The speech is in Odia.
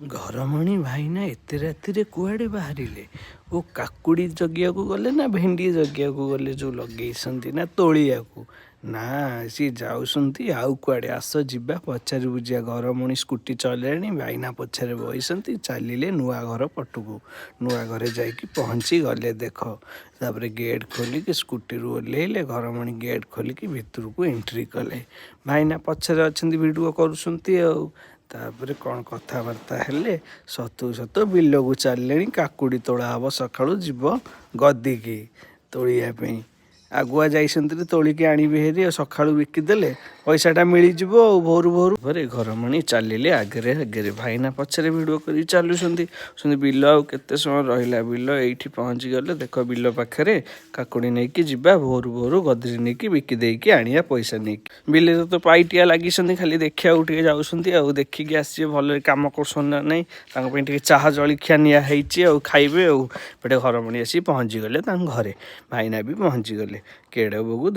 ଘରମଣି ଭାଇନା ଏତେ ରାତିରେ କୁଆଡ଼େ ବାହାରିଲେ? ଓ କାକୁଡ଼ି ଜଗିବାକୁ ଗଲେ ନା ଭେଣ୍ଡି ଜଗିବାକୁ ଗଲେ ଯେଉଁ ଲଗେଇଛନ୍ତି ନା ତୋଳିବାକୁ? ନା ସିଏ ଯାଉଛନ୍ତି ଆଉ କୁଆଡ଼େ? ଆସ ଯିବା ପଚାରି ବୁଝିବା। ଘରମଣି ସ୍କୁଟି ଚଲେଇଲେଣି, ଭାଇନା ପଛରେ ବଇଛନ୍ତି, ଚାଲିଲେ ନୂଆ ଘର ପଟକୁ। ନୂଆ ଘରେ ଯାଇକି ପହଞ୍ଚି ଗଲେ ଦେଖ। ତାପରେ ଗେଟ୍ ଖୋଲିକି ସ୍କୁଟିରୁ ଓହ୍ଲେଇଲେ ଘରମଣି, ଗେଟ୍ ଖୋଲିକି ଭିତରକୁ ଏଣ୍ଟ୍ରି କଲେ। ଭାଇନା ପଛରେ ଅଛନ୍ତି, ଭିଡ଼ିଓ କରୁଛନ୍ତି। ଆଉ ତାପରେ କ'ଣ କଥାବାର୍ତ୍ତା ହେଲେ। ସତକୁ ସତ ବିଲକୁ ଚାଲିଲେଣି, କାକୁଡ଼ି ତୋଳା ହବ, ସକାଳୁ ଯିବ ଗଦିକି ତୋଳିବା ପାଇଁ। ଆଗୁଆ ଯାଇଛନ୍ତି, ତୋଳିକି ଆଣିବେ ହେରି ଆଉ ସକାଳୁ ବିକିଦେଲେ ପଇସାଟା ମିଳିଯିବ। ଆଉ ଭୋରୁ ଭୋରୁ ଘରେ ଘରମଣି ଚାଲିଲେ ଆଗରେ ଆଗରେ, ଭାଇନା ପଛରେ ଭିଡ଼ିଓ କରି ଚାଲୁଛନ୍ତି। ବିଲ ଆଉ କେତେ ସମୟ ରହିଲା? ବିଲ ଏଇଠି ପହଞ୍ଚିଗଲେ ଦେଖ। ବିଲ ପାଖରେ କାକୁଡ଼ି ନେଇକି ଯିବା, ଭୋରୁ ଭୋରୁ ଗଦିରେ ନେଇକି ବିକି ଦେଇକି ଆଣିବା ପଇସା ନେଇକି। ବିଲରେ ତ ପାଇଟିଆ ଲାଗିଛନ୍ତି, ଖାଲି ଦେଖିବାକୁ ଟିକେ ଯାଉଛନ୍ତି ଆଉ ଦେଖିକି ଆସିବେ ଭଲରେ କାମ କରୁଛନ୍ତି ନା ନାହିଁ। ତାଙ୍କ ପାଇଁ ଟିକେ ଚାହା ଜଳଖିଆ ନିଆ ହେଇଛି ଆଉ ଖାଇବେ। ଆଉ ଏପଟେ ଘରମଣି ଆସି ପହଞ୍ଚିଗଲେ ତାଙ୍କ ଘରେ, ଭାଇନା ବି ପହଞ୍ଚିଗଲେ। କେଡ଼େ ବୋକୁ।